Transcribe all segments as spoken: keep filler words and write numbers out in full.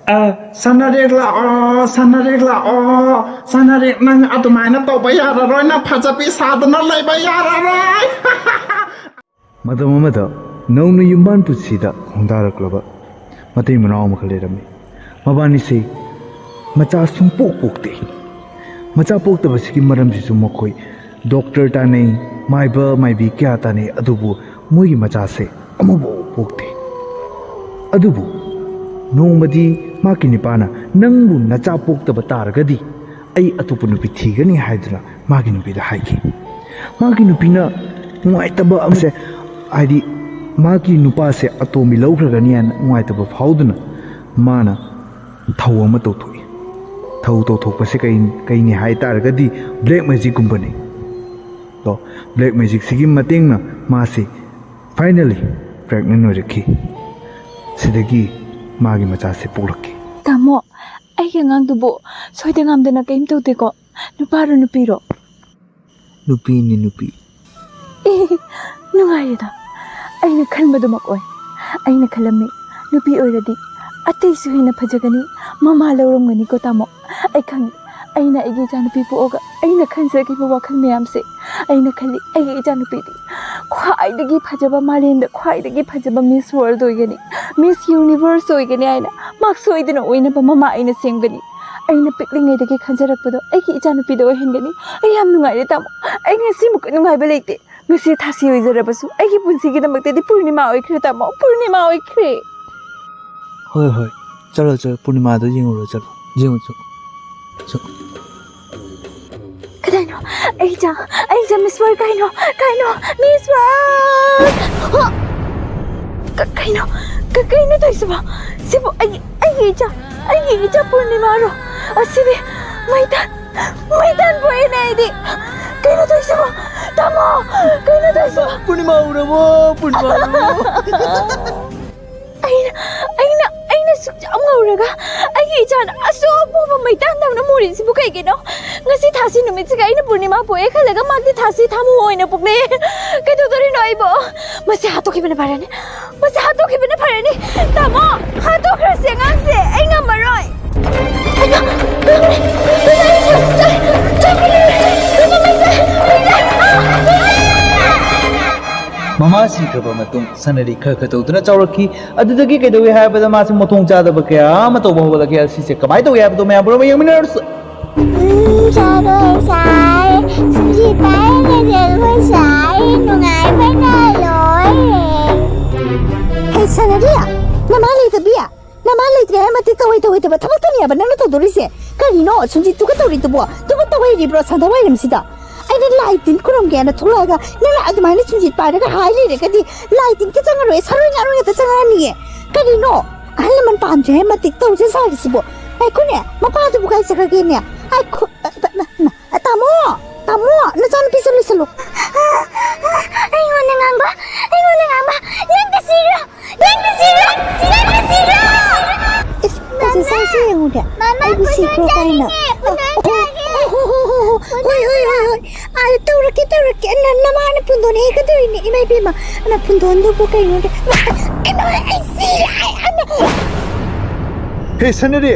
ꯑ, ꯁꯅꯥꯔꯦꯛ ꯂꯥꯛꯑꯣ, ꯁꯅꯥꯔꯦꯛ ꯂꯥꯛꯑꯣ, ꯁꯅꯥꯔꯦꯛ, ꯅꯪ ꯑꯗꯨꯃꯥꯏꯅ ꯇꯧꯕ ꯌꯥꯔꯔꯣꯏ, ꯅꯪ ꯐꯖꯕꯤ ꯁꯥꯗꯅ ꯂꯩꯕ ꯌꯥꯔꯔꯣꯏ꯫ ꯃꯇꯝ ꯑꯃꯗ ꯅꯧꯅ ꯌꯨꯝꯕꯥꯟ ꯄꯨꯟꯁꯤꯗ ꯈꯣꯡꯗꯥꯔꯛꯂꯕ ꯃꯇꯩ ꯃꯅꯥꯎ ꯑꯃꯈꯛ ꯂꯩꯔꯝꯃꯤ꯫ ꯃꯕꯥꯅꯤꯁꯦ ꯃꯆꯥ ꯁꯨꯡꯄꯣꯛ ꯄꯣꯛꯇꯦ꯫ ꯃꯆꯥ ꯄꯣꯛꯇꯕꯁꯤꯒꯤ ꯃꯔꯝꯁꯤꯁꯨ ꯃꯈꯣꯏ ꯗꯣꯛꯇꯔ ꯇꯥꯟꯅꯩ, ꯃꯥꯏꯕ ꯃꯥꯏꯕꯤ ꯀꯌꯥ ꯇꯥꯟꯅꯩ, ꯑꯗꯨꯕꯨ ꯃꯣꯏꯒꯤ ꯃꯆꯥꯁꯦ ꯑꯃꯐꯥꯎ ꯄꯣꯛꯇꯦ꯫ ꯑꯗꯨꯕꯨ ꯅꯣꯡꯃꯗꯤ ꯃꯥꯒꯤ ꯅꯨꯄꯥꯅ, "ꯅꯪꯕꯨ ꯅꯆꯥ ꯄꯣꯛꯇꯕ ꯇꯥꯔꯒꯗꯤ ꯑꯩ ꯑꯇꯣꯞꯄ ꯅꯨꯄꯤ ꯊꯤꯒꯅꯤ" ꯍꯥꯏꯗꯨꯅ ꯃꯥꯒꯤ ꯅꯨꯄꯤꯗ ꯍꯥꯏꯈꯤ꯫ ꯃꯥꯒꯤ ꯅꯨꯄꯤꯅ ꯅꯨꯡꯉꯥꯏꯇꯕ ꯑꯃꯁꯦ, ꯍꯥꯏꯗꯤ ꯃꯥꯒꯤ ꯅꯨꯄꯥꯁꯦ ꯑꯇꯣꯝꯕꯤ ꯂꯧꯈ꯭ꯔꯒꯅꯤ ꯍꯥꯏꯅ ꯅꯨꯡꯉꯥꯏꯇꯕ ꯐꯥꯎꯗꯨꯅ ꯃꯥꯅ ꯊꯧ ꯑꯃ ꯇꯧꯊꯣꯛꯏ꯫ ꯊꯧ ꯇꯧꯊꯣꯛꯄꯁꯦ ꯀꯩ, ꯀꯩꯅꯤ ꯍꯥꯏ ꯇꯥꯔꯒꯗꯤ ꯕ꯭ꯂꯦꯛ ꯃꯦꯖꯤꯛꯀꯨꯝꯕꯅꯤ꯫ ꯗꯣ ꯕ꯭ꯂꯦꯛ ꯃꯦꯖꯤꯛꯁꯤꯒꯤ ꯃꯇꯦꯡꯅ ꯃꯥꯁꯤ finally pregnant ꯑꯣꯏꯔꯛꯈꯤ꯫ ꯁꯤꯗꯒꯤ ꯃꯥꯒꯤ ꯃꯆꯥꯁꯦ ꯄꯣꯛꯂꯛꯈꯤ꯫ ꯇꯥꯃꯣ, ꯑꯩꯒꯤ ꯑꯉꯥꯡꯗꯨꯕꯨ ꯁꯣꯏꯗ ꯉꯥꯝꯗꯅ ꯀꯔꯤꯝ ꯇꯧꯗꯦꯀꯣ? ꯅꯨꯄꯥꯔꯣ ꯅꯨꯄꯤꯔꯣ? ꯅꯨꯄꯤꯅꯤ, ꯅꯨꯄꯤ꯫ ꯑꯦ, ꯅꯨꯡꯉꯥꯏꯔꯦꯗ꯫ ꯑꯩꯅ ꯈꯟꯕꯗꯨꯃꯛ ꯑꯣꯏ꯫ ꯑꯩꯅ ꯈꯜꯂꯝꯃꯤ, ꯅꯨꯄꯤ ꯑꯣꯏꯔꯗꯤ ꯑꯇꯩꯁꯨ ꯍꯦꯟꯅ ꯐꯖꯒꯅꯤ, ꯃꯃꯥ ꯂꯧꯔꯝꯒꯅꯤꯀꯣ ꯇꯥꯃꯣ꯫ ꯑꯩ ꯈꯪꯉꯤ, ꯑꯩꯅ ꯑꯩꯒꯤ ꯏꯆꯥꯅꯨꯄꯤ ꯄꯣꯛꯑꯒ ꯑꯩꯅ ꯈꯟꯖꯈꯤꯕ ꯋꯥꯈꯜ ꯃꯌꯥꯝꯁꯦ ꯑꯩꯅ ꯈꯜꯂꯤ, ꯑꯩꯒꯤ ꯏꯆꯥꯅꯨꯄꯤꯗꯤ ꯈ꯭ꯋꯥꯏꯗꯒꯤ ꯐꯖꯕ, ꯃꯥꯂꯦꯝꯗ ꯈ꯭ꯋꯥꯏꯗꯒꯤ ꯐꯖꯕ Miss World ꯑꯣꯏꯒꯅꯤ, Miss Universe ꯑꯣꯏꯒꯅꯤ ꯍꯥꯏꯅ ꯃꯍꯥꯛ ꯁꯣꯏꯗꯅ ꯑꯣꯏꯅꯕ ꯃꯃꯥ ꯑꯩꯅ ꯁꯦꯝꯒꯅꯤ꯫ ꯑꯩꯅ ꯄꯤꯛꯂꯤꯉꯩꯗꯒꯤ ꯈꯟꯖꯔꯛꯄꯗꯣ ꯑꯩꯒꯤ ꯏꯆꯥꯅꯨꯄꯤꯗ ꯑꯣꯏꯍꯟꯒꯅꯤ꯫ ꯑꯩ ꯌꯥꯝ ꯅꯨꯡꯉꯥꯏꯔꯦ ꯇꯥꯃꯣ꯫ ꯑꯩ ꯉꯁꯤꯃꯨꯛꯀ ꯅꯨꯡꯉꯥꯏꯕ ꯂꯩꯇꯦ꯫ ꯉꯁꯤ ꯊꯥꯁꯤ ꯑꯣꯏꯖꯔꯕꯁꯨ ꯑꯩꯒꯤ ꯄꯨꯟꯁꯤꯒꯤꯗꯃꯛꯇꯗꯤ ꯄꯨꯔꯅꯤꯃꯥ ꯑꯣꯏꯈ꯭ꯔꯦ ꯇꯥꯃꯣ, ꯄꯨꯔꯅꯤꯃꯥ ꯑꯣꯏꯈ꯭ꯔꯦ꯫ ꯍꯣꯏ, ꯍꯣꯏ, ꯆꯠꯂꯣ, ꯆꯠꯂꯣ, ꯄꯨꯔꯅꯤꯃꯥꯗꯣ ꯌꯦꯡꯉꯨꯔꯣ, ꯆꯠꯂꯣ, ꯌꯦꯡꯉꯨ ꯆꯠꯂꯣ꯫ ꯆꯠꯂꯣ꯫ ꯀꯗꯥꯏꯅꯣ? ꯑꯩ ꯏꯆꯥ, ꯑꯩ ꯏꯆꯥ Miss World ꯀꯥꯏꯅꯣ? ꯀꯥꯏꯅꯣ? Miss World! ꯍꯣ! ꯀ-, ꯀꯩꯅꯣ? ꯀ-, ꯀꯩꯅꯣ ꯇꯧꯔꯤꯁꯤꯕꯣ? ꯁꯤꯕꯨ ꯑꯩ, ꯑꯩꯒꯤ ꯏꯆꯥ, ꯑꯩꯒꯤ ꯏꯆꯥ ꯄꯨꯔꯅꯤꯃꯥꯔꯣ? ꯑꯁꯤꯗꯤ ꯃꯩꯇꯥꯟ, ꯃꯩꯇꯥꯟ ꯄꯣꯛꯑꯦꯅꯦ ꯑꯩꯗꯤ꯫ ꯀꯩꯅꯣ ꯇꯧꯔꯤꯁꯤꯕꯣ? ꯇꯥꯃꯣ, ꯀꯩꯅꯣ ꯇꯧꯔꯤꯁꯤꯕꯣ? ꯄꯨꯔꯅꯤꯃꯥ ꯎꯔꯕꯣ? ꯄꯨꯔꯅꯤꯃꯥ ꯎꯔꯕꯣ? ꯑꯩꯅ, ꯑꯩꯅ, ꯑꯩꯅ ꯁꯨꯛ ꯌꯥꯝ ꯉꯧꯔꯒ ꯑꯩꯒꯤ ꯏꯆꯥꯅ ꯑꯁꯨꯛ ꯄꯣꯝꯕ ꯃꯩꯇꯥꯟꯗꯧꯅ ꯃꯨꯔꯤꯁꯤꯕꯨ ꯀꯩꯒꯤꯅꯣ? ꯉꯁꯤ ꯊꯥꯁꯤ ꯅꯨꯃꯤꯠꯁꯤꯒ ꯑꯩꯅ ꯄꯨꯔꯅꯤꯃꯥ ꯄꯣꯛꯑꯦ ꯈꯜꯂꯒ ꯃꯥꯗꯤ ꯊꯥꯁꯤ ꯊꯥꯃꯨ ꯑꯣꯏꯅ ꯄꯣꯛꯂꯛꯑꯦ꯫ ꯀꯩꯗꯧꯗꯣꯔꯤꯅꯣ ꯑꯩꯕꯨ? ꯃꯁꯤ ꯍꯥꯠꯇꯣꯛꯈꯤꯕꯅ ꯐꯔꯅꯤ꯫ ꯃꯁꯤ ꯍꯥꯠꯇꯣꯛꯈꯤꯕꯅ ꯐꯔꯅꯤ꯫ ꯇꯥꯃꯣ, ꯍꯥꯠꯇꯣꯛꯈ꯭ꯔꯁꯤ ꯑꯉꯥꯡꯁꯦ꯫ ꯑꯩ ꯉꯝ ꯃꯃꯥ ꯁꯤꯈ꯭ꯔꯕ ꯃꯇꯨꯡ ꯁꯅꯔꯤ ꯈꯔ ꯈꯔ ꯇꯧꯗꯨꯅ ꯆꯥꯎꯔꯛꯈꯤ꯫ ꯑꯗꯨꯗꯒꯤ ꯀꯩꯗꯧꯏ ꯍꯥꯏꯕꯗ ꯃꯥꯁꯦ ꯃꯊꯣꯡ ꯆꯥꯗꯕ ꯀꯌꯥ ꯑꯃ ꯇꯧꯕ ꯍꯧꯒꯠꯂꯛꯈꯤ꯫ ꯑꯁꯤꯁꯦ ꯀꯃꯥꯏꯅ ꯇꯧꯏ ꯍꯥꯏꯕꯗꯣ ꯃꯌꯥꯝ ꯄꯨꯝꯅꯃꯛ ꯌꯦꯡꯃꯤꯟꯅꯔꯁꯤ꯫ ꯎꯝ, ꯆꯥꯔꯣꯏ ꯆꯥꯏ, ꯁꯨꯝꯁꯤ ꯄꯥꯏꯔꯒ ꯆꯦꯜꯕ ꯆꯥꯏ, ꯅꯨꯡꯉꯥꯏꯕꯅ ꯂꯣꯏꯔꯦ꯫ ꯍꯦ, ꯁꯅꯔꯤ, ꯅꯃꯥ ꯂꯩꯇꯕꯤ? ꯅꯃꯥ ꯂꯩꯇ꯭ꯔꯦ ꯍꯥꯏ ꯃꯇꯤꯛ ꯇꯧꯍꯩ ꯇꯧꯍꯩꯗꯕ ꯊꯕꯛꯇꯅꯦꯕ ꯅꯪꯅ ꯇꯧꯗꯣꯔꯤꯁꯦ꯫ ꯀꯔꯤꯅꯣ ꯁꯨꯝꯁꯤ ꯇꯨꯒ ꯇꯧꯔꯤꯗꯨꯕꯣ? ꯇꯨꯒ ꯇꯧꯍꯩꯔꯤꯕ꯭ꯔꯣ ꯁꯟꯗ ꯋꯥꯏꯔꯝꯁꯤꯗ? ꯑꯩꯅ ꯂꯥꯏ ꯇꯤꯟ ꯈꯨꯔꯨꯝꯒꯦꯅ ꯊꯣꯛꯂꯛꯑꯒ ꯅꯪꯅ ꯑꯗꯨꯃꯥꯏꯅ ꯁꯨꯝꯁꯤ ꯄꯥꯏꯔꯒ ꯍꯥꯏ ꯂꯩꯔꯒꯗꯤ ꯂꯥꯏ ꯇꯤꯟ ꯀ ꯆꯪꯉꯔꯣꯏ, ꯁꯥꯔꯣꯏ ꯉꯥꯔꯣꯏ ꯉꯥꯛꯇ ꯆꯪꯉꯛꯑꯅꯤꯌꯦ꯫ ꯀꯔꯤꯅꯣ? ꯑꯍꯜ ꯂꯃꯟ ꯄꯥꯝꯗ꯭ꯔꯦ ꯍꯥꯏ ꯃꯇꯤꯛ ꯇꯧꯁꯦ ꯁꯥꯔꯤꯁꯤꯕꯣ? ꯉꯥꯏꯈꯣꯅꯦ, ꯃꯄꯥꯗꯨꯕꯨ ꯀꯥꯏ ꯆꯠꯈ꯭ꯔꯒꯦꯅꯦ? ꯉꯥꯏꯈꯣ, ꯑ, ꯑ, ꯑ, ꯑ, ꯇꯥꯃꯣ! ꯇꯥꯃꯣ! ꯅꯆꯥꯅꯨꯄꯤꯁꯦ ꯂꯣꯏꯁꯜꯂꯨ꯫ ꯑꯩꯉꯣꯟꯗ ꯉꯥꯡꯕ! ꯑꯩꯉꯣꯟꯗ ꯉꯥꯡꯕ! ꯅꯪ ꯀꯁꯤꯔꯣ! ꯅꯪ ꯀꯁꯤꯔꯣ! ꯅꯪ ꯀꯁꯤꯔꯣ! ꯏꯁ, ꯑꯣꯐꯤꯁꯥꯔꯁꯦ ꯌꯦꯡꯉꯨꯅꯦ꯫ ꯃꯃꯥ, ꯑꯩꯕꯨ ꯁꯤꯈ꯭ꯔꯣ ꯄꯨꯟꯗꯣꯟ ꯀꯥꯏꯅ꯫ ꯆꯥꯒꯦ! ꯄꯨꯟꯗꯣꯟ ꯑꯣ, ꯑꯣ, ꯆꯥꯒꯦ! ꯑꯣ, ꯍꯣ, ꯍꯣ, ꯍꯣ, ꯍꯣ, ꯍꯣꯏ, ꯍꯣꯏ, ꯍꯣꯏ, ꯍꯣꯏ꯫ ꯑꯥ, ꯇꯧꯔꯛꯀꯦ, ꯇꯧꯔꯛꯀꯦ꯫ ꯅ-, ꯅꯃꯥꯅ ꯄꯨꯟꯗꯣꯟ ꯍꯦꯛꯀꯗꯣꯏꯅꯦ, ꯏꯃꯥ ꯏꯕꯦꯝꯃ꯫ ꯅ ꯄꯨꯟꯗꯣꯟꯗꯨꯕꯨ ꯀꯩꯅꯣꯅꯦ? ꯀꯩꯅꯣ, ꯑꯩ ꯁꯤꯔꯦ, ꯑꯩ, ꯑꯩ, ꯍꯦ, ꯁꯅꯔꯤ,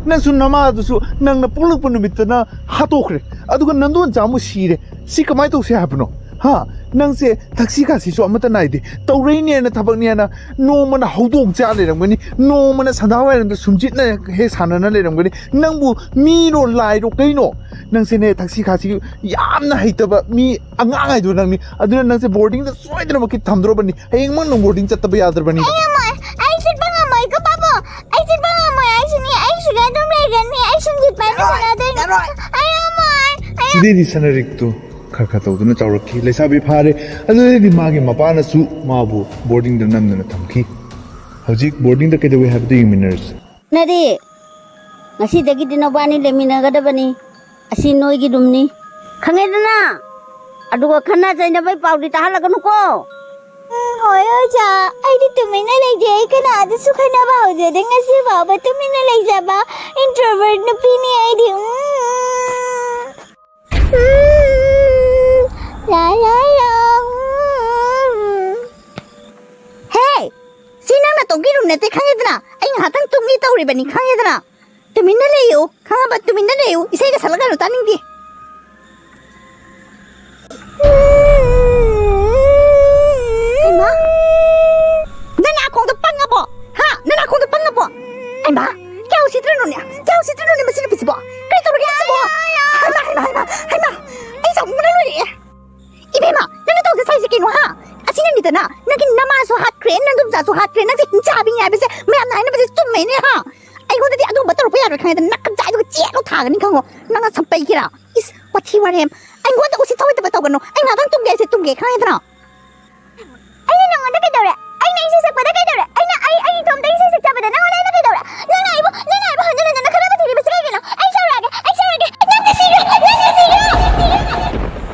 ꯅꯪꯁꯨ ꯅꯃꯥꯗꯨꯁꯨ ꯅꯪꯅ ꯄꯣꯛꯂꯛꯄ ꯅꯨꯃꯤꯠꯇꯅ ꯍꯥꯠꯇꯣꯛꯈ꯭ꯔꯦ, ꯑꯗꯨꯒ ꯅꯟꯗꯣꯟꯆꯥ ꯑꯃꯨꯛ ꯁꯤꯔꯦ꯫ ꯁꯤ ꯀꯃꯥꯏꯅ ꯇꯧꯁꯦ ꯍꯥꯏꯕꯅꯣ? ꯍꯥ? ꯅꯪꯁꯦ ꯊꯛꯁꯤ ꯈꯥꯁꯤꯁꯨ ꯑꯃꯠꯇ ꯅꯥꯏꯗꯦ꯫ ꯇꯧꯔꯛꯏꯅꯦꯅ ꯊꯕꯛꯅꯦꯅ ꯅꯣꯡꯃꯅ ꯍꯧꯗꯣꯡ ꯆꯥ ꯂꯩꯔꯝꯒꯅꯤ, ꯅꯣꯡꯃꯅ ꯁꯟꯗꯥ ꯋꯥꯏꯔꯝꯗ ꯁꯨꯝꯖꯤꯠꯅ ꯍꯦꯛ ꯁꯥꯟꯅꯅ ꯂꯩꯔꯝꯒꯅꯤ꯫ ꯅꯪꯕꯨ ꯃꯤꯔꯣ ꯂꯥꯏꯔꯣ ꯀꯩꯅꯣ? ꯅꯪꯁꯦꯅꯦ ꯊꯛꯁꯤ ꯈꯥꯁꯤ ꯌꯥꯝꯅ ꯍꯩꯇꯕ ꯃꯤ ꯑꯉꯥꯡ ꯍꯥꯏꯗꯣ ꯅꯪꯅꯤ꯫ ꯑꯗꯨꯅ ꯅꯪꯁꯦ ꯕꯣꯔꯗꯤꯡꯗ ꯁꯣꯏꯗꯅꯃꯛꯀꯤ ꯊꯝꯗ꯭ꯔꯣꯕꯅꯤ꯫ ꯍꯌꯦꯡꯃꯛ ꯅꯪ ꯕꯣꯔꯗꯤꯡ ꯆꯠꯇꯕ ꯌꯥꯗ꯭ꯔꯕꯅꯤ꯫ ꯑꯩ ꯉꯝꯃꯣꯏ꯫ ꯑꯩ ꯆꯠꯄ ꯉꯝꯃꯣꯏꯀꯣ, ꯄꯥꯕꯨꯡ꯫ ꯑꯩ ꯆꯠꯄ ꯉꯝꯃꯣꯏ꯫ ꯑꯩꯁꯨꯅꯤ꯫ ꯑꯩ ꯁꯤꯗ ꯑꯗꯨꯝ ꯂꯩꯒꯅꯤ꯫ ꯑꯩ ꯁꯨꯝꯖꯤꯠ ꯄꯥꯏꯕ ꯁꯥꯟꯅꯗꯣꯏꯅꯤ꯫ ꯑꯩ ꯉꯝꯃꯣꯏ꯫ ꯑꯩ ꯁꯤꯗꯩꯗꯤ ꯁꯅꯔꯤꯛꯇꯨ ꯈꯔ ꯈꯔ ꯇꯧꯗꯨꯅ ꯆꯥꯎꯔꯛꯈꯤ꯫ ꯂꯩꯁꯥꯕꯤ ꯐꯥꯔꯦ꯫ ꯑꯗꯨꯗꯩꯗꯤ ꯃꯥꯒꯤ ꯃꯄꯥꯅꯁꯨ ꯃꯥꯕꯨ ꯕꯣꯔꯗꯤꯡꯗ ꯅꯝꯗꯨꯅ ꯊꯝꯈꯤ꯫ ꯍꯧꯖꯤꯛ ꯕꯣꯔꯗꯤꯡꯗ ꯀꯩꯗꯧꯏ ꯍꯥꯏꯕꯗꯨ ꯌꯦꯡꯃꯤꯟꯅꯔꯁꯤ꯫ ꯅꯗꯤ, ꯉꯁꯤꯗꯒꯤꯗꯤ ꯅꯕꯥꯅꯤ ꯂꯩꯃꯤꯟꯅꯒꯗꯕꯅꯤ꯫ ꯑꯁꯤ ꯅꯣꯏꯒꯤ ꯔꯨꯝꯅꯤ꯫ ꯈꯪꯉꯦꯗꯅ? ꯑꯗꯨꯒ ꯈꯠꯅ ꯆꯩꯅꯕꯩ ꯄꯥꯎꯗꯤ ꯇꯥꯍꯜꯂꯛꯀꯅꯨꯀꯣ꯫ ꯎꯝ, ꯍꯣꯏ, ꯑꯣꯖꯥ꯫ ꯑꯩꯗꯤ ꯇꯨꯃꯤꯟꯅ ꯂꯩꯖꯩ꯫ ꯑꯩ ꯀꯅꯥꯗꯁꯨ ꯈꯠꯅꯕ ꯍꯧꯖꯗꯦ꯫ ꯉꯁꯤ ꯐꯥꯎꯕ ꯇꯨꯃꯤꯟꯅ ꯂꯩꯖꯕ introvert ꯅꯨꯄꯤꯅꯤ ꯑꯩꯗꯤ꯫ ꯎꯝ꯫ ꯎꯝ꯫ ꯂꯥ, ꯂꯥ, ꯂꯥ꯫ ꯎꯝ꯫ ꯍꯦ! ꯁꯤ ꯅꯪ ꯅꯇꯣꯝꯒꯤ ꯔꯨꯝ ꯅꯠꯇꯦ, ꯈꯪꯉꯦꯗꯅ? ꯑꯩ ꯉꯥꯏꯍꯥꯛꯇꯪ ꯇꯨꯝꯒꯦ ꯇꯧꯔꯤꯕꯅꯤ, ꯈꯪꯉꯦꯗꯅ? ꯇꯨꯃꯤꯟꯅ ꯂꯩꯌꯨ, ꯈꯪꯉꯕ? ꯇꯨꯃꯤꯟꯅ ꯂꯩꯌꯨ, ꯏꯁꯩꯒ ꯁꯛꯂꯛꯀꯅꯨ, ꯇꯥꯅꯤꯡꯗꯦ꯫ ꯍꯩꯃꯥ! ꯅꯅꯥꯀꯣꯡꯗꯣ ꯄꯪꯉꯕꯣ? ꯍꯥ? ꯅꯅꯥꯀꯣꯡꯗꯣ ꯄꯪꯉꯕꯣ? ꯍꯩꯃꯥ! ꯀꯌꯥ ꯎꯁꯤꯠꯇ꯭ꯔꯅꯣꯅꯦ? ꯀꯌꯥ ꯎꯁꯤꯠꯇ꯭ꯔꯅꯣꯅꯦ ꯃꯁꯤ ꯅꯨꯄꯤꯁꯤꯕꯣ? ꯀꯔꯤ ꯇꯧꯔꯒꯦ ꯁꯤꯕꯣ? ꯍꯩꯃꯥ, ꯍꯩꯃꯥ, ꯍꯩꯃꯥ, ꯍꯩꯃꯥ! ꯑꯩ ꯁꯥꯎꯅꯤꯡꯕꯅ ꯂꯣꯏꯔꯦ꯫ ꯏꯕꯦꯝꯃ, ꯅꯪꯅ ꯇꯧꯖ ꯁꯥꯏꯁꯦ ꯀꯩꯅꯣ, ꯍꯥ? ꯑꯁꯤꯅꯅꯤꯗꯅ, ꯅꯪꯒꯤ ꯅꯃꯥꯁꯨ ꯍꯥꯠꯈ꯭ꯔꯦ, ꯅꯪꯗꯣꯝꯆꯥꯁꯨ ꯍꯥꯠꯈ꯭ꯔꯦ, ꯅꯪꯁꯦ ꯍꯤꯡꯆꯥꯕꯤꯅꯤ ꯍꯥꯏꯕꯁꯦ ꯃꯌꯥꯝꯅ ꯍꯥꯏꯅꯕꯁꯦ ꯆꯨꯝꯃꯦꯅꯦ, ꯍꯥ? ꯑꯩꯉꯣꯟꯗꯗꯤ ꯑꯗꯨꯒꯨꯝꯕ ꯇꯧꯔꯛꯄ ꯌꯥꯔꯣꯏ ꯈꯪꯉꯦꯗꯅ, ꯅꯀꯝꯖꯥꯏꯗꯨꯒ ꯆꯦꯠꯂꯣ ꯊꯥꯒꯅꯤ ꯈꯪꯉꯣ꯫ ꯅꯪꯅ ꯁꯝꯄꯩꯒꯤꯔꯥ? ꯏꯁ, ꯋꯥꯊꯤ ꯋꯥꯔꯦꯝ꯫ ꯑꯩꯉꯣꯟꯗ ꯎꯁꯤꯠ ꯊꯑꯣꯏꯗꯕ ꯇꯧꯒꯅꯨ꯫ ꯑꯩ ꯉꯥꯏꯍꯥꯛꯇꯪ ꯇꯨꯝꯒꯦ ꯍꯥꯏꯁꯦ ꯇꯨꯝꯒꯦ, ꯈꯪꯉꯦꯗꯅ? ꯑꯩꯅ ꯅꯉꯣꯟꯗ ꯀꯩꯗꯧꯔꯦ? ꯑꯩꯅ ꯏꯁꯩ ꯁꯛꯄꯗ ꯀꯩꯗꯧꯔꯦ? ꯑꯩꯅ, ꯑꯩ, ꯑꯩ ꯏꯇꯣꯝꯇ ꯏꯁꯩ ꯁꯛꯆꯕꯗ ꯅꯉꯣꯟꯗ ꯑꯩꯅ ꯀꯩꯗꯧꯔꯦ? ꯅꯪꯅ ꯑꯩꯕꯨ, ꯅꯪꯅ ꯑꯩꯕꯨ ꯍꯟꯖꯤꯟ ꯍꯟꯖꯤꯟꯅ ꯈꯠꯅꯕ ꯊꯤꯔꯤꯕꯁꯤ ꯀꯩꯒꯤꯅꯣ? ꯑꯩ ꯁꯥꯎꯔꯛꯑꯒꯦ, ꯑꯩ ꯁꯥꯎꯔꯛꯑꯒꯦ, ꯅꯪ ꯅꯁꯤꯔꯦ, ꯅꯪ ꯅꯁꯤꯔꯦ!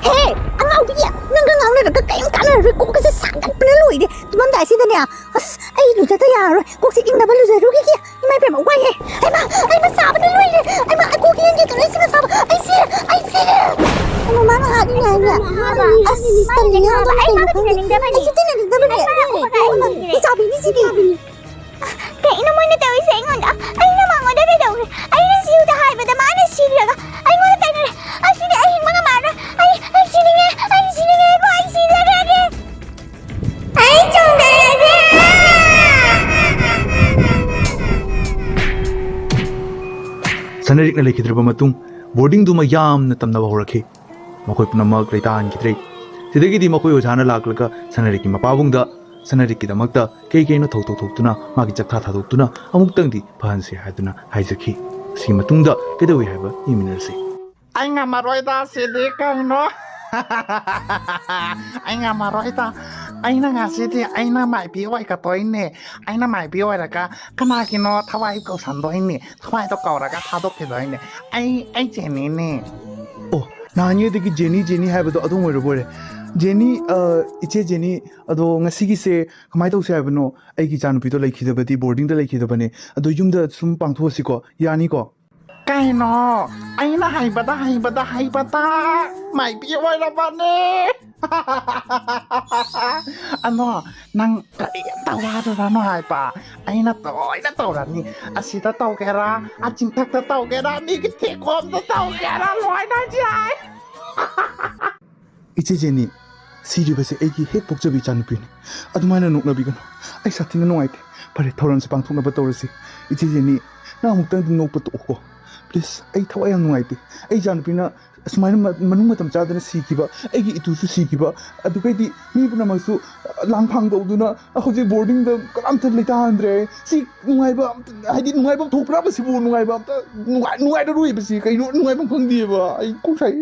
ꯍꯦ, ꯑꯉꯥꯎꯕꯤ, ꯅꯪꯒ ꯉꯥꯡꯅꯔꯒ ꯀꯔꯤꯝ ꯀꯥꯟꯅꯔꯔꯣꯏ, ꯀꯣꯛꯀꯁꯦ ꯁꯥꯒꯠꯄꯅ ꯂꯣꯏꯔꯦ꯫ ꯇꯨꯝꯃꯝꯗꯥꯏꯁꯤꯗꯅꯦ, ꯑꯁ, ꯑꯩ ꯂꯨꯖꯗ ꯌꯥꯔꯔꯣꯏ, ꯀꯣꯛꯁꯦ ꯏꯪꯅꯕ ꯂꯨꯖꯔꯨꯈꯤꯒꯦ꯫ ꯏꯃꯥ ꯏꯕꯦꯝꯃ, ꯋꯥꯏꯍꯦ꯫ ꯍꯩꯃꯥ, ꯍꯩꯃꯥ, ꯁꯥꯕꯅ ꯂꯣꯏꯔꯦ꯫ ꯍꯩꯃꯥ, ꯑꯩ ꯀꯣꯛ ꯌꯦꯡꯒꯦ ꯇꯧꯔꯦ, ꯁꯤꯃ ꯁꯥꯕ꯫ ꯑꯩ ꯁꯤꯔꯦ, ꯑꯩ ꯁꯤꯔꯦ꯫ ꯍꯩꯃꯥ, ꯃꯥꯅ ꯍꯥꯠꯂꯤ ꯍꯥꯏꯅꯦ꯫ ꯑꯁ, ꯇꯜꯂꯤ, ꯃꯥꯅ ꯀꯩꯅꯣ ꯈꯪꯗꯦ꯫ ꯑꯩꯁꯨ ꯇꯤꯟꯅꯅꯤꯡꯗꯕꯅꯦ꯫ ꯏꯆꯥꯕꯤꯅꯤ ꯁꯤꯗꯤ꯫ ꯀꯩꯅꯣ ꯃꯣꯏꯅ ꯇꯧꯔꯤꯁꯦ ꯑꯩꯉꯣꯟꯗ? ꯑꯩꯅ ꯃꯉꯣꯟꯗ ꯀꯩꯗꯧꯔꯦ? ꯑꯩꯅ ꯁꯤꯌꯨꯗ ꯍꯥꯏꯕꯗ ꯃꯥꯅ ꯁꯤꯔꯒ ꯑꯩꯉꯣꯟꯗ ꯇꯥꯏꯅꯔꯦ꯫ ꯑꯁꯤꯗꯤ ꯑꯩ ꯍꯤꯡꯕ ꯉꯝꯃꯔꯣꯏ꯫ ꯑꯩ, ꯑꯩ ꯁꯤꯅꯤꯡꯉꯦ, ꯑꯩ ꯁꯤꯅꯤꯡꯉꯦꯀꯣ, ꯑꯩ ꯁꯤꯖꯈ꯭ꯔꯒꯦ꯫ ꯑꯩ ꯆꯣꯡꯊꯔꯒꯦ꯫ ꯁꯅꯔꯤꯛꯅ ꯂꯩꯈꯤꯗ꯭ꯔꯕ ꯃꯇꯨꯡ, ꯕꯣꯔꯗꯤꯡꯗꯨꯃ ꯌꯥꯝꯅ ꯇꯝꯅꯕ ꯍꯧꯔꯛꯈꯤ꯫ ꯃꯈꯣꯏ ꯄꯨꯝꯅꯃꯛ ꯂꯩꯇꯥꯍꯟꯈꯤꯗ꯭ꯔꯦ꯫ ꯁꯤꯗꯒꯤꯗꯤ ꯃꯈꯣꯏ ꯑꯣꯖꯥꯅ ꯂꯥꯛꯂꯒ ꯁꯅꯔꯤꯛꯀꯤ ꯃꯄꯥꯕꯨꯡꯗ ꯁꯅꯔꯤꯛꯀꯤꯗꯃꯛꯇ ꯀꯩ ꯀꯩꯅꯣ ꯊꯧ ꯊꯧ ꯊꯣꯛꯇꯨꯅ, ꯃꯥꯒꯤ ꯆꯥꯛꯊꯥ ꯊꯥꯗꯣꯛꯇꯨꯅ ꯑꯃꯨꯛꯇꯪꯗꯤ ꯐꯍꯟꯁꯤ ꯍꯥꯏꯗꯨꯅ ꯍꯥꯏꯖꯈꯤ꯫ ꯑꯁꯤꯒꯤ ꯃꯇꯨꯡꯗ ꯀꯩꯗꯧꯏ ꯍꯥꯏꯕ ꯌꯦꯡꯃꯤꯟꯅꯔꯁꯤ꯫ ꯑꯩ ꯉꯝꯃꯔꯣꯏꯗ ꯁꯤꯗꯤ ꯀꯩꯅꯣ꯫ ꯑꯩ ꯉꯝꯃꯔꯣꯏꯗ꯫ ꯑꯩꯅ ꯉꯁꯤꯗꯤ ꯑꯩꯅ ꯃꯥꯏꯕꯤ ꯑꯣꯏꯒꯗꯣꯏꯅꯦ꯫ ꯑꯩꯅ ꯃꯥꯏꯕꯤ ꯑꯣꯏꯔꯒ ꯀꯅꯥꯒꯤꯅꯣ ꯊꯋꯥꯏ ꯀꯧꯁꯟꯗꯣꯏꯅꯦ꯫ ꯊꯋꯥꯏꯗꯣ ꯀꯧꯔꯒ ꯊꯥꯗꯣꯛꯈꯤꯗꯣꯏꯅꯦ꯫ ꯑꯩ, ꯑꯩ ꯖꯦꯅꯤꯅꯦ꯫ ꯑꯣ, ꯅꯍꯥꯟꯉꯩꯗꯒꯤ ꯖꯦꯅꯤ, ꯖꯦꯅꯤ ꯍꯥꯏꯕꯗꯣ ꯑꯗꯨꯝ ꯑꯣꯏꯔꯕ ꯑꯣꯏꯔꯦ꯫ ꯖꯦꯅꯤ, ꯑ, ꯏꯆꯦ ꯖꯦꯅꯤ, ꯑꯗꯣ ꯉꯁꯤꯒꯤꯁꯦ ꯀꯃꯥꯏꯅ ꯇꯧꯁꯦ ꯍꯥꯏꯕꯅꯣ? ꯑꯩꯒꯤ ꯏꯆꯥꯅꯨꯄꯤꯗꯣ ꯂꯩꯈꯤꯗꯕꯗꯤ, ꯕꯣꯔꯗꯤꯡꯗ ꯂꯩꯈꯤꯗꯕꯅꯦ꯫ ꯑꯗꯣ ꯌꯨꯝꯗ ꯁꯨꯝ ꯄꯥꯡꯊꯣꯛꯑꯁꯤꯀꯣ꯫ ꯌꯥꯅꯤꯀꯣ? ꯀꯩꯅꯣ? ꯑꯩꯅ ꯍꯩꯕꯗ, ꯍꯩꯕꯗ, ꯍꯩꯕꯗ ꯃꯥꯏꯕꯤ ꯑꯣꯏꯔꯕꯅꯦ꯫ ꯑꯗꯣ ꯅꯪ ꯀꯔꯤꯝꯇ ꯇꯧꯔꯨꯔꯅꯨ ꯍꯥꯏꯕ꯫ ꯑꯩꯅ ꯂꯣꯏꯅ ꯇꯧꯔꯅꯤ꯫ ꯑꯁꯤꯗ ꯇꯧꯒꯦꯔꯥ, ꯑ ꯆꯤꯡꯊꯛꯇ ꯇꯧꯒꯦꯔꯥ, ꯃꯤꯒꯤ ꯊꯦꯛꯈꯣꯝꯗ ꯇꯧꯒꯦꯔꯥ, ꯂꯣꯏꯅ ꯌꯥꯏ꯫ ꯏꯆꯦ ꯖꯦꯅꯤ, ꯁꯤꯔꯤꯕꯁꯦ ꯑꯩꯒꯤ ꯍꯦꯛ ꯄꯣꯛꯆꯕ ꯏꯆꯥꯅꯨꯄꯤꯅꯤ꯫ ꯑꯗꯨꯃꯥꯏꯅ ꯅꯣꯛꯅꯕꯤꯒꯅꯨ꯫ ꯑꯩ ꯁꯥꯊꯤꯅ ꯅꯨꯡꯉꯥꯏꯇꯦ꯫ ꯐꯔꯦ, ꯊꯧꯔꯝꯁꯦ ꯄꯥꯡꯊꯣꯛꯅꯕ ꯇꯧꯔꯁꯤ꯫ ꯏꯆꯦ ꯖꯦꯅꯤ, ꯅꯪ ꯑꯃꯨꯛꯇꯪꯗꯤ ꯅꯣꯛꯄ ꯇꯣꯛꯑꯣꯀꯣ꯫ Please, ꯑꯩ ꯊꯋꯥꯏ ꯌꯥꯝ ꯅꯨꯡꯉꯥꯏꯇꯦ꯫ ꯑꯩ ꯏꯆꯥꯅꯨꯄꯤꯅ ꯑꯁꯨꯃꯥꯏꯅ ꯃ-, ꯃꯅꯨꯡ ꯃꯇꯝ ꯆꯥꯗꯅ ꯁꯤꯈꯤꯕ, ꯑꯩꯒꯤ ꯏꯇꯨꯁꯨ ꯁꯤꯈꯤꯕ, ꯑꯗꯨꯒꯩꯗꯤ ꯃꯤ ꯄꯨꯝꯅꯃꯛꯁꯨ ꯂꯥꯡꯐꯥꯡ ꯇꯧꯗꯨꯅ ꯍꯧꯖꯤꯛ ꯕꯣꯔꯗꯤꯡꯗ ꯀꯅꯥꯝꯇ ꯂꯩꯇꯥꯍꯟꯗ꯭ꯔꯦ꯫ ꯁꯤ ꯅꯨꯡꯉꯥꯏꯕ ꯑꯝꯇ, ꯍꯥꯏꯗꯤ, ꯅꯨꯡꯉꯥꯏꯐꯝ ꯊꯣꯛꯄ꯭ꯔꯥ ꯃꯁꯤꯕꯨ? ꯅꯨꯡꯉꯥꯏꯕ ꯑꯝꯇ ꯅꯨꯡꯉꯥꯏ-, ꯅꯨꯡꯉꯥꯏꯔꯔꯣꯏꯕ ꯁꯤ꯫ ꯀꯩꯅꯣ ꯅꯨꯡꯉꯥꯏꯐꯝ ꯈꯪꯗꯦꯕ꯫ ꯑꯩ ꯀꯣꯛ ꯁꯥꯏ꯫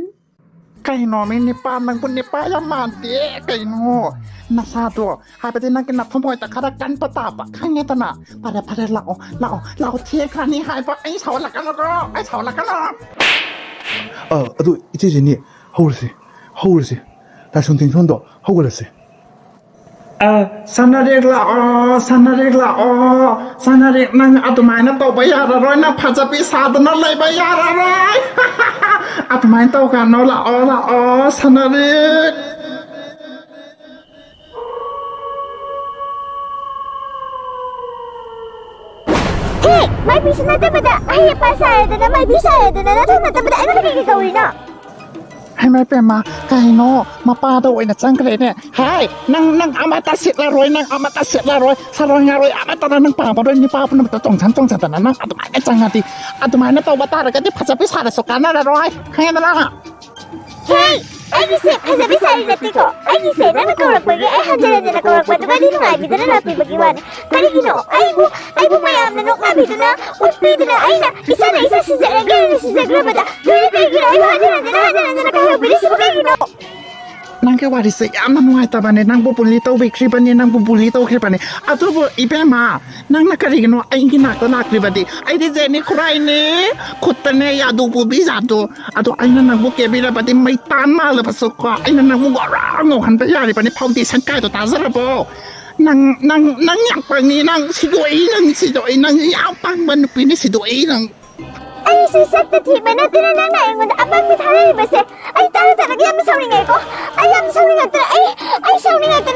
ꯀꯩꯅꯣ ꯃꯤ ꯅꯤꯄꯥ, ꯅꯪꯕꯨ ꯅꯤꯄꯥ ꯌꯥꯝ ꯃꯥꯟꯗꯦ꯫ ꯀꯩꯅꯣ ꯅꯁꯥꯗꯣ, ꯍꯥꯏꯕꯗꯤ ꯅꯪꯒꯤ ꯅꯊꯃꯣꯏꯗ ꯈꯔ ꯀꯟꯕ ꯇꯥꯕ, ꯈꯪꯉꯦꯗꯅ? ꯐꯔꯦ, ꯐꯔꯦ, ꯂꯥꯛꯑꯣ, ꯂꯥꯛꯑꯣ, ꯂꯥꯛꯑꯣ, ꯊꯦꯡꯈ꯭ꯔꯅꯤ ꯍꯥꯏꯕ꯫ ꯑꯩ ꯁꯥꯎꯍꯜꯂꯛꯀꯅꯨꯀꯣ, ꯑꯩ ꯁꯥꯎꯍꯜꯂꯛꯀꯅꯨ꯫ ꯑ, ꯑꯗꯨ ꯏꯆꯦ ꯖꯦꯅꯤ, ꯍꯧꯔꯁꯤ, ꯍꯧꯔꯁꯤ꯫ ꯂꯥꯏꯁꯣꯟ ꯇꯤꯟꯁꯣꯟꯗꯣ ꯍꯧꯒꯠꯂꯁꯤ꯫ ꯑ, ꯁꯅꯔꯤꯛ ꯂꯥꯛꯑꯣ, ꯁꯅꯔꯤꯛ ꯂꯥꯛꯑꯣ, ꯁꯅꯔꯤꯛ, ꯅꯪ ꯑꯗꯨꯃꯥꯏꯅ ꯇꯧꯕ ꯌꯥꯔꯔꯣꯏ, ꯅꯪ ꯐꯖꯕꯤ ꯁꯥꯗꯅ ꯂꯩꯕ ꯌꯥꯔꯔꯣꯏ꯫ ꯑꯗꯨꯃꯥꯏꯅ ꯇꯧꯒꯅꯣ, ꯂꯥꯛꯑꯣ, ꯂꯥꯛꯑꯣ, ꯁꯅꯔꯤꯛ꯫ ꯍꯦ! ꯃꯥꯏꯕꯤꯁꯨ ꯅꯠꯇꯕꯗ ꯑꯍꯩ ꯑꯄꯥ ꯁꯥꯔꯗꯅ, ꯃꯥꯏꯕꯤ ꯁꯥꯔꯗꯅ, ꯅꯊꯧ ꯅꯠꯇꯕꯗ ꯑꯩꯉꯣꯟꯗ ꯀꯩꯒꯤ ꯀꯧꯔꯤꯅꯣ? ꯍꯩꯃꯥ ꯄꯦꯝꯃ, ꯀꯩꯅꯣ ꯃꯄꯥꯗ ꯑꯣꯏꯅ ꯆꯪꯈ꯭ꯔꯦꯅꯦ꯫ ꯍꯥꯏ, ꯅꯪ, ꯅꯪ ꯑꯃꯠꯇ ꯁꯤꯠꯂꯔꯣꯏ, ꯅꯪ ꯑꯃꯠꯇ ꯁꯤꯠꯂꯔꯣꯏ, ꯁꯥꯔꯣꯏ ꯉꯥꯔꯣꯏ ꯑꯃꯠꯇꯅ ꯅꯪ ꯄꯥꯝꯃꯔꯣꯏ, ꯅꯨꯄꯥ ꯄꯨꯝꯅꯃꯛꯇ ꯆꯣꯡꯁꯟ ꯆꯣꯡꯁꯟꯗꯅ ꯅꯪ ꯑꯗꯨꯃꯥꯏꯅ ꯆꯪꯉꯗꯤ, ꯑꯗꯨꯃꯥꯏꯅ ꯇꯧꯕ ꯇꯥꯔꯒꯗꯤ ꯐꯖꯕꯤ ꯁꯥꯔꯁꯨ ꯀꯥꯟꯅꯔꯔꯣꯏ, ꯈꯪꯉꯦꯗꯅ? ꯍꯦ, ꯑꯩꯒꯤꯁꯦ ꯐꯖꯕꯤ ꯁꯥꯔꯤ ꯅꯠꯇꯦꯀꯣ, ꯑꯩꯒꯤꯁꯦ ꯅꯪꯅ ꯀꯧꯔꯛꯄꯒꯤ, ꯑꯩ ꯍꯟꯖꯟ ꯍꯟꯖꯟꯅ ꯀꯧꯔꯛꯄꯗꯨꯒꯗꯤ ꯅꯨꯡꯉꯥꯏꯕꯤꯗꯅ ꯂꯥꯛꯄꯤꯕꯒꯤ ꯋꯥꯅꯤ꯫ ꯀꯔꯤꯒꯤꯅꯣ ꯑꯩꯕꯨ, ꯑꯩꯕꯨ ꯃꯌꯥꯝꯅ ꯅꯣꯛꯅꯕꯤꯗꯨꯅ, ꯎꯠꯄꯤꯗꯨꯅ, ꯑꯩꯅ ꯏꯁꯥꯅ ꯏꯁꯥ ꯁꯤꯖꯔꯒꯦ ꯍꯥꯏꯅ ꯁꯤꯖꯈ꯭ꯔꯕꯗ ꯅꯣꯏꯅ ꯀꯔꯤꯒꯤꯅꯣ ꯑꯩꯕꯨ ꯍꯟꯖꯟ ꯍꯟꯖꯟꯅ, ꯍꯟꯖꯟ ꯍꯟꯖꯟꯅ ꯀꯧꯔꯛꯄꯤꯔꯤꯁꯤꯕꯨ ꯀꯔꯤꯒꯤꯅꯣ? ꯅꯪꯒꯤ ꯋꯥꯔꯤꯁꯦ ꯌꯥꯝꯅ ꯅꯨꯡꯉꯥꯏꯇꯕꯅꯦ꯫ ꯅꯪꯕꯨ ꯕꯨꯂꯤ ꯇꯧꯕꯤꯈ꯭ꯔꯤꯕꯅꯦ, ꯅꯪꯕꯨ ꯕꯨꯂꯤ ꯇꯧꯈ꯭ꯔꯤꯕꯅꯦ꯫ ꯑꯗꯨꯕꯨ ꯏꯕꯦꯝꯃ, ꯅꯪꯅ ꯀꯔꯤꯒꯤꯅꯣ ꯑꯩꯒꯤ ꯅꯥꯛꯇ ꯂꯥꯛꯂꯤꯕꯗꯤ? ꯑꯩꯗꯤ ꯖꯦꯅꯤ ꯈꯨꯔꯥꯏꯅꯦ, ꯈꯨꯠꯇꯅꯦ ꯌꯥꯗꯨ ꯄꯨꯕꯤ ꯖꯥꯠꯇꯣ꯫ ꯑꯗꯣ ꯑꯩꯅ ꯅꯪꯕꯨ ꯀꯦꯕꯤꯔꯕꯗꯤ ꯃꯩꯇꯥꯟ ꯃꯥꯜꯂꯕꯁꯨꯀꯣ, ꯑꯩꯅ ꯅꯪꯕꯨ ꯉꯧꯔ ꯉꯧꯍꯟꯕ ꯌꯥꯔꯤꯕꯅꯤ꯫ Foundation ꯀꯥꯏꯗꯣ ꯇꯥꯖꯔꯕꯣ? ꯅꯪ, ꯅꯪ, ꯅꯪ ꯌꯥꯝ ꯄꯪꯉꯤ, ꯅꯪ ꯁꯤꯗꯣꯛꯏ, ꯅꯪ ꯁꯤꯗꯣꯛꯏ, ꯅꯪ ꯌꯥꯝ ꯄꯪꯕ ꯅꯨꯄꯤꯅꯤ, ꯁꯤꯗꯣꯛꯏ ꯅꯪ꯫ ꯑꯩꯁꯦ ꯁꯛꯇ ꯊꯤꯕ ꯅꯠꯇꯅ ꯅꯪꯅ ꯑꯩꯉꯣꯟꯗ ꯑꯄꯪꯕ ꯊꯥꯔꯛꯏꯕꯁꯦ ꯑꯩ ꯇꯥꯔ ꯇꯥꯔꯒ ꯌꯥꯝꯅ ꯁꯥꯎꯅꯤꯡꯉꯦꯀꯣ꯫ ꯑꯩ ꯌꯥꯝ ꯁꯥꯎꯅꯤꯡꯉꯛꯇꯅ ꯑꯩ, ꯑꯩ ꯁꯥꯎꯅꯤꯡꯉꯛꯇꯅ